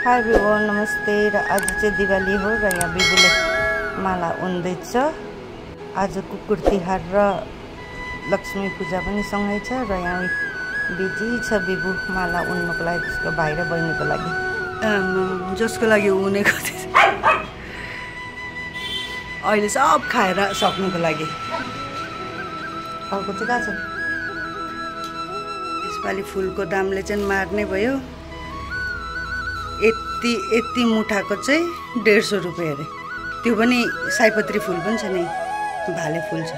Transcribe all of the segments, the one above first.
High everyone, नमस्ते। र आज चाहिँ दिवाली हो र यहाँ बिबुले माला उन्दैछ। आज कुकुर तिहार र लक्ष्मी पूजा पनि सँगै छ र यहाँ बिजी छ बिबु माला उन्नुको लागि, त्यसको भाइ र बहिनीको लागि, जसको लागि उनेको थियो। अहिले सब खाएर सक्नुको लागि। अर्को चाहिँ कहाँ छ? यसपालि फुलको दामले चाहिँ मार्ने भयो। यति मुठाको चाहिँ 150 रुपियाँ अरे। त्यो पनि सयपत्री फुल पनि छ नि, भाले फुल छ,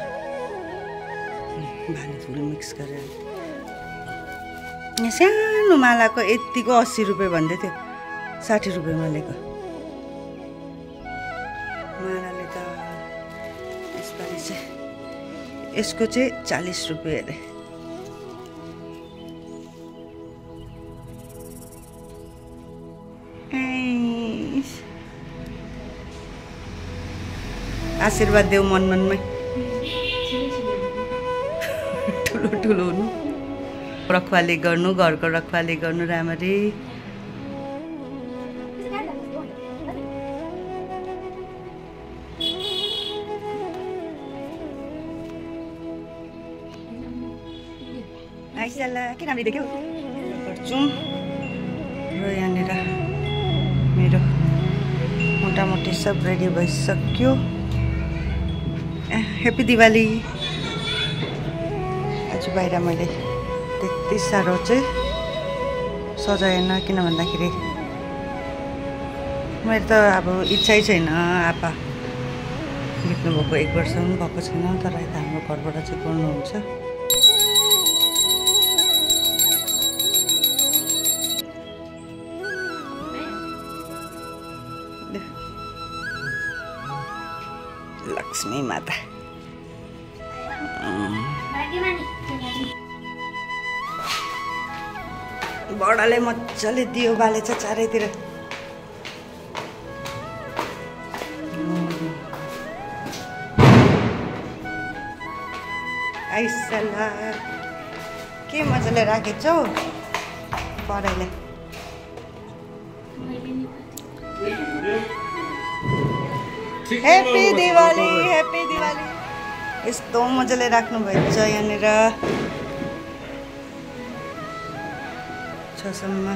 भाले फुल मिक्स गरेर। सानो मालाको यतिको 80 रुपियाँ भन्दै थियो, 60 रुपियाँमा लिएको। मालाले त यसपालि चाहिँ यसको चाहिँ 40 रुपियाँ अरे। आशीर्वाद देऊ मन मनमै, ठुलो ठुलो हुनु, रखवाली गर्नु, घरको रखवाली गर्नु राम्ररी। आइसला के राम्ररी देख्यौ गर्छौँ। र यहाँनिर मेरो मोटामोटी सब रेडी भइसक्यो। ह्याप्पी दिवाली। आज बाहिर मैले त्यति साह्रो चाहिँ सजाएन, किन भन्दाखेरि मेरो त अब इच्छै छैन। आपा बित्नुभएको 1 वर्ष पनि भएको छैन, तर यता हाम्रो घरबाट चाहिँ गर्नुहुन्छ। लक्ष्मी माता बडाले मजाले दियो बालेछ चारैतिर। आइसला के मजाले राखेछौ बडाले। Happy Diwali, happy Diwali. यस्तो मजाले राख्नु भएछ यहाँनिर छसम्म।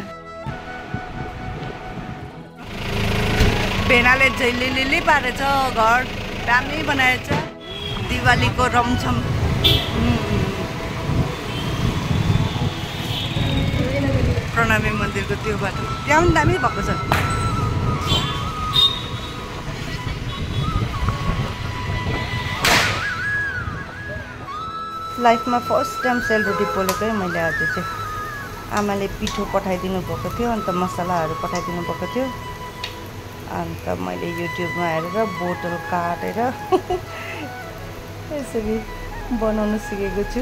भेनाले झैलिली पारेछ, घर दामी बनाएछ, दिवालीको रमझम। प्रणामी मन्दिरको त्यो बाटो त्यहाँ पनि दामी भएको छ। लाइफमा फर्स्ट टाइम सेलरोटी पोलेको मैले आज चाहिँ। आमाले पिठो पठाइदिनु भएको थियो, अन्त मसलाहरू पठाइदिनु भएको थियो, अन्त मैले युट्युबमा हेरेर बोतल काटेर यसरी बनाउनु सिकेको छु।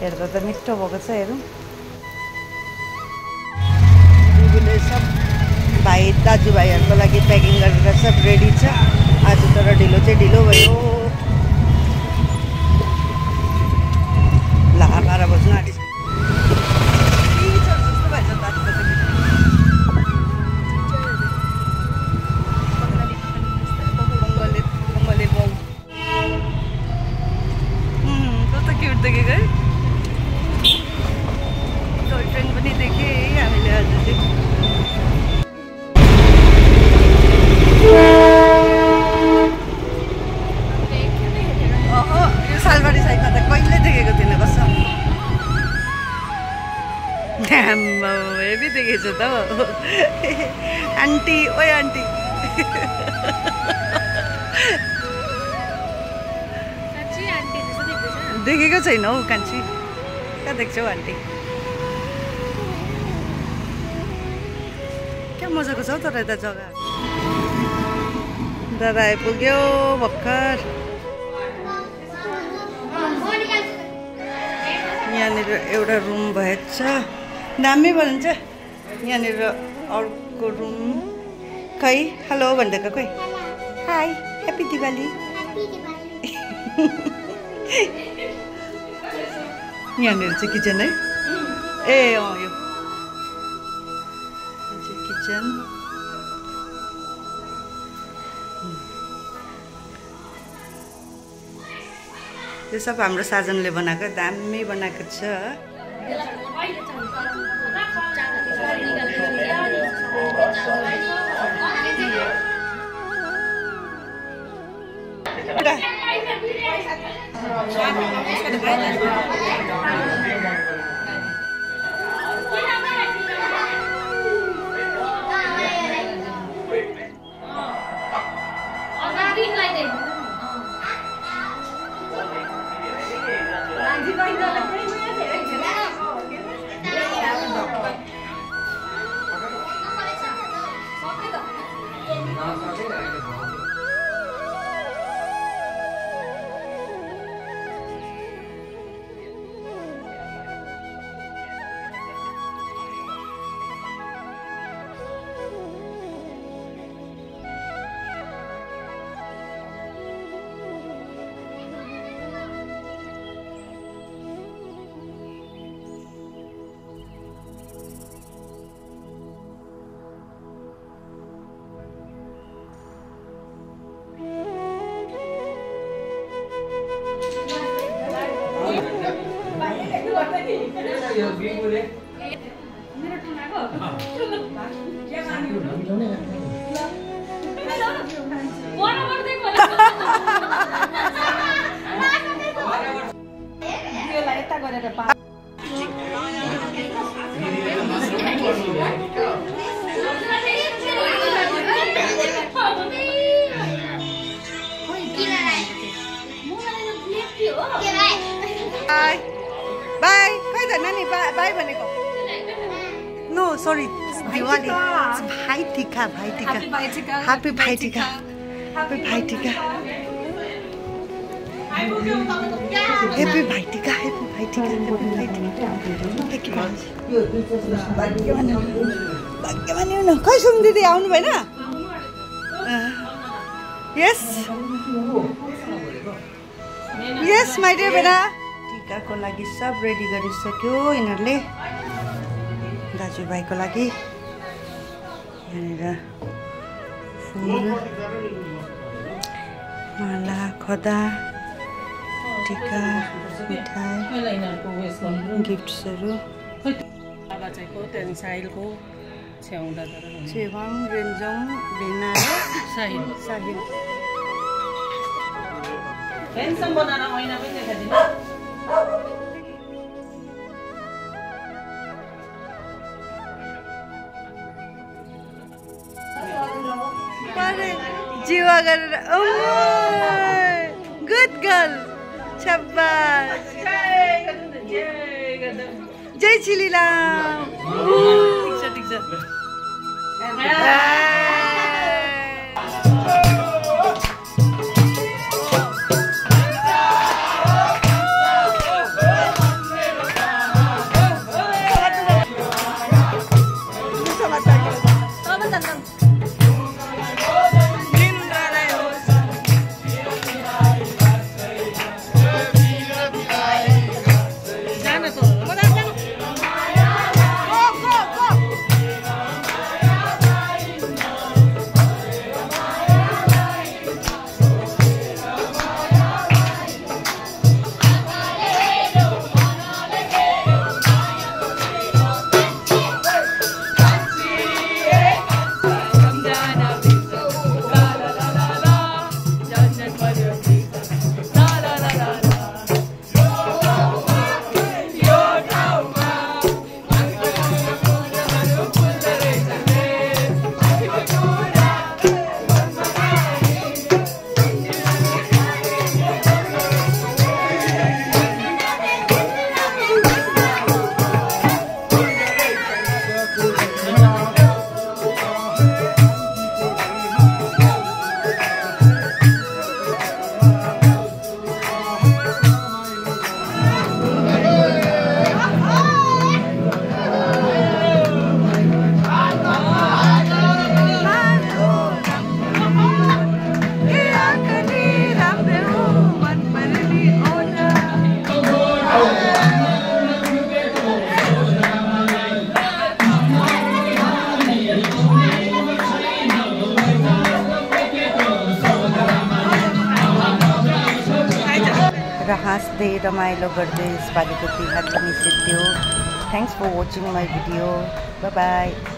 हेर्दा त मिठो भएको छ। हेरौँ, बिबुले सब भाइ दाजुभाइहरूको लागि प्याकिङ गरेर सब रेडी छ। आज तर ढिलो चाहिँ ढिलो भयो। 12 बज्न आँटिसक्यो। क्युट देखेको है, टोय ट्रेन पनि देखेँ हामीले आज चाहिँ। यो सालबारी साइडमा त कहिले देखेको थिएन। कसम हेभी देखेछ त आन्टी। ओए आन्टी देखेको छैन हौ कान्छी, कहाँ देख्छौ आन्टी? क्या मजाको छ हौ तर यता जग्गा। दादा आइपुग्यो भर्खर। यहाँनिर एउटा रुम भएछ, दामी भन्छ। यहाँनिर अर्को रुम। खै हेलो भनिदिएको कोही? High, happy Diwali. यहाँनिर चाहिँ किचन है। ए अँ यो किचन यो सब हाम्रो साजनले बनाएको दामी बनाएको छ बाई खै त नानी बाई भनेको नो सरी दिवाली भाइ टिका ह्यापी भाइ टिका ह्यापी भाइ टिका ह्यापी भाइ टिका ह्यापी भाइ टिका भाग्यमानी हुनु खै सुम दिदी आउनु भएन यस यस माइ डियर बेटा टिकाको लागि सब रेडी गरिसक्यो यिनीहरूले दाजुभाइको लागि यहाँनिर फुल माला खदा टिका मिठाई गिफ्ट्सहरू छेवाङ रेन्जोङ भेना साहिल जीवा गरेर गुड गर्ल शाबाश जय चिलीलाम ठिक छ हाँस्दै रमाइलो गर्दै यसपालिको तिहार पनि सिद्धियो। Thanks for watching my video. Bye by.